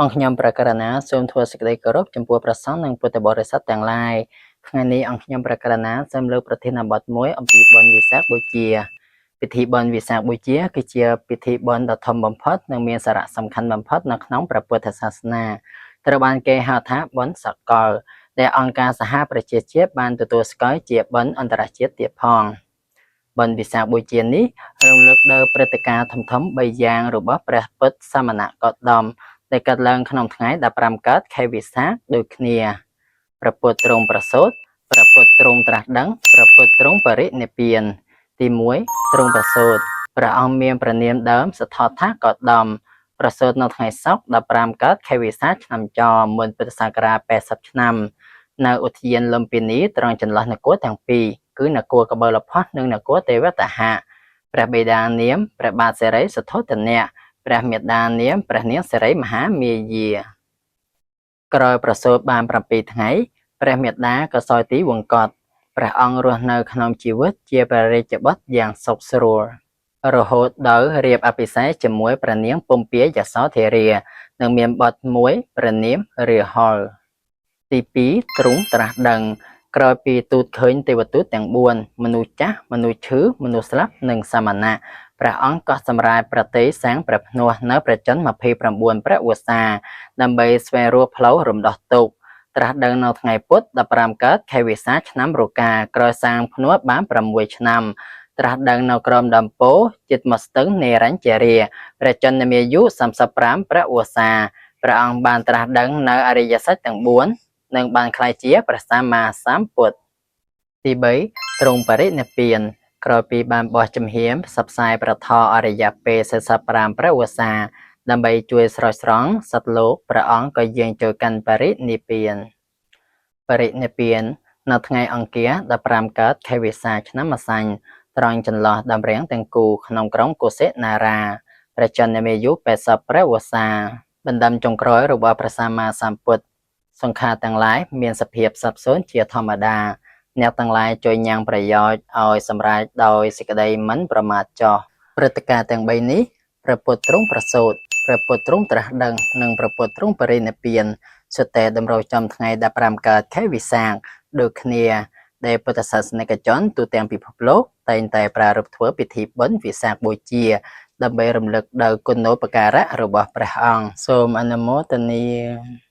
អង្គខ្ញុំព្រះករុណាសូមធ្វើសេចក្តីគោរពចំពោះព្រះសង្ឃនិងពុទ្ធបរិស័ទទាំងឡាយថ្ងៃនេះអង្គខ្ញុំព្រះករុណាសូមលើកប្រធានបទមួយអំពីបុណ្យវិសាខបូជាពិធីបុណ្យវិសាខបូជាគឺជាពិធីបុណ្យដ៏ធំបំផុតនិងមានសារៈសំខាន់បំផុតនៅក្នុងព្រះពុទ្ធសាសនាត្រូវបានគេហៅថាបុណ្យសកលដែលអង្គការសហប្រជាជាតិបានទទួលស្គាល់ជាបុណ្យអន្តរជាតិទៀតផងបុណ្យវិសាខបូជានេះរំលឹកដល់ព្រឹត្តិការណ៍ធំៗ3យ៉ាងរបស់ព្រះពុទ្ធសមណគោតមដែលកើតឡើងក្នុងថ្ងៃ15កើតខែវិសាខដូចគ្នាព្រះពុទ្ធទ្រង់ប្រសូតព្រះពុទ្ធទ្រង់ត្រាស់ដឹងព្រះពុទ្ធទ្រង់បរិនិព្វានទី1ទ្រង់ប្រសូតព្រះអង្គមានព្រះនាមដើមសទ្ធដ្ឋគោតមប្រសូតនៅថ្ងៃសុក្រ15កើតខែវិសាខឆ្នាំចមុនពុទ្ធសករាជ80ឆ្នាំនៅឧទ្យានលុម្ពិនីត្រង់ចន្លោះនគរទាំងពីរគឺនគរកបិលផុសនិងនគរទេវតហៈព្រះបិតានាមព្រះបាទសិរីសទ្ធោទនៈព្រះមាតានាមព្រះនាងសិរីមហាមាយាក្រោយប្រសូតបាន7ថ្ងៃព្រះមាតាក៏សោយទីវង្គតព្រះអង្គរស់នៅក្នុងជីវិតជាព្រះរាជបុត្រយ៉ាងសុខស្រួលរហូតដល់រៀបអភិសេកជាមួយព្រះនាងពំពាយសោធរានិងមានបុត្រមួយព្រះនាមរាហុលទី2ទ្រង់ត្រាស់ដឹងក្រោយពីទូតឃើញទេវទូតទាំង4មនុស្សចាស់មនុស្សឈឺមនុស្សស្លាប់និងសមណៈព្រះអង្គក៏សម្រាយប្រតិសាងព្រះភ្នោះនៅព្រះចន្ទ29ព្រះឧស្សាដើម្បីស្វែងរកផ្លូវរំដោះទុក្ខត្រាស់ដឹងនៅថ្ងៃពុធ15កើតខែវិសាខឆ្នាំរកាក្រោយសាងភ្នោះបាន6ឆ្នាំត្រាស់ដឹងនៅក្រោមដើមពោធិ៍ជិតមកស្ទឹងនេរញ្ជរាព្រះចន្ទមាយុ35ព្រះឧស្សាព្រះអង្គបានត្រាស់ដឹងនៅអរិយសច្ចទាំង4និងបានក្លាយជាព្រះសម្មាសម្ពុទ្ធទី3ទ្រង់បរិនិព្វានក្រោយពីបានបោះជំហានផ្សព្វផ្សាយព្រះធម៌អរិយពេល45ព្រះឧស្សាដើម្បីជួយស្រោចស្រង់សត្វលោកព្រះអង្គក៏យាងចូលកាន់បរិនិព្វានបរិនិព្វាននៅថ្ងៃអង្គារ15កើតខែវិសាខឆ្នាំម្សាញ់ត្រង់ចន្លោះដំរាំងទាំងគូក្នុងក្រុងកុសិនារាព្រះចន្ទមាយុ80ព្រះវស្សាបណ្ដាំចុងក្រោយរបស់ព្រះសម្មាសម្ពុទ្ធសង្ខារទាំងឡាយមានសភាពសັບសូន្យជាធម្មតាអ្នកទាំងឡាយជួយញ៉ាំងប្រយោជន៍ឲ្យសម្រេចដោយសេចក្តីមិនប្រមាទចោះព្រឹត្តិការណ៍ទាំង3នេះព្រះពុទ្ធទ្រង់ប្រសូតព្រះពុទ្ធទ្រង់ត្រាស់ដឹងនិងព្រះពុទ្ធទ្រង់បរិនិព្វានសុទ្ធតែតម្រូវចំថ្ងៃ15កើតខែវិសាខដូចគ្នាដែលពុទ្ធសាសនិកជនទូទាំងពិភពលោកតែងតែប្រារព្ធធ្វើពិធីបុណ្យវិសាខបូជាដើម្បីរំលឹកដល់គុណូបការៈរបស់ព្រះអង្គសូមអនុមោទនា។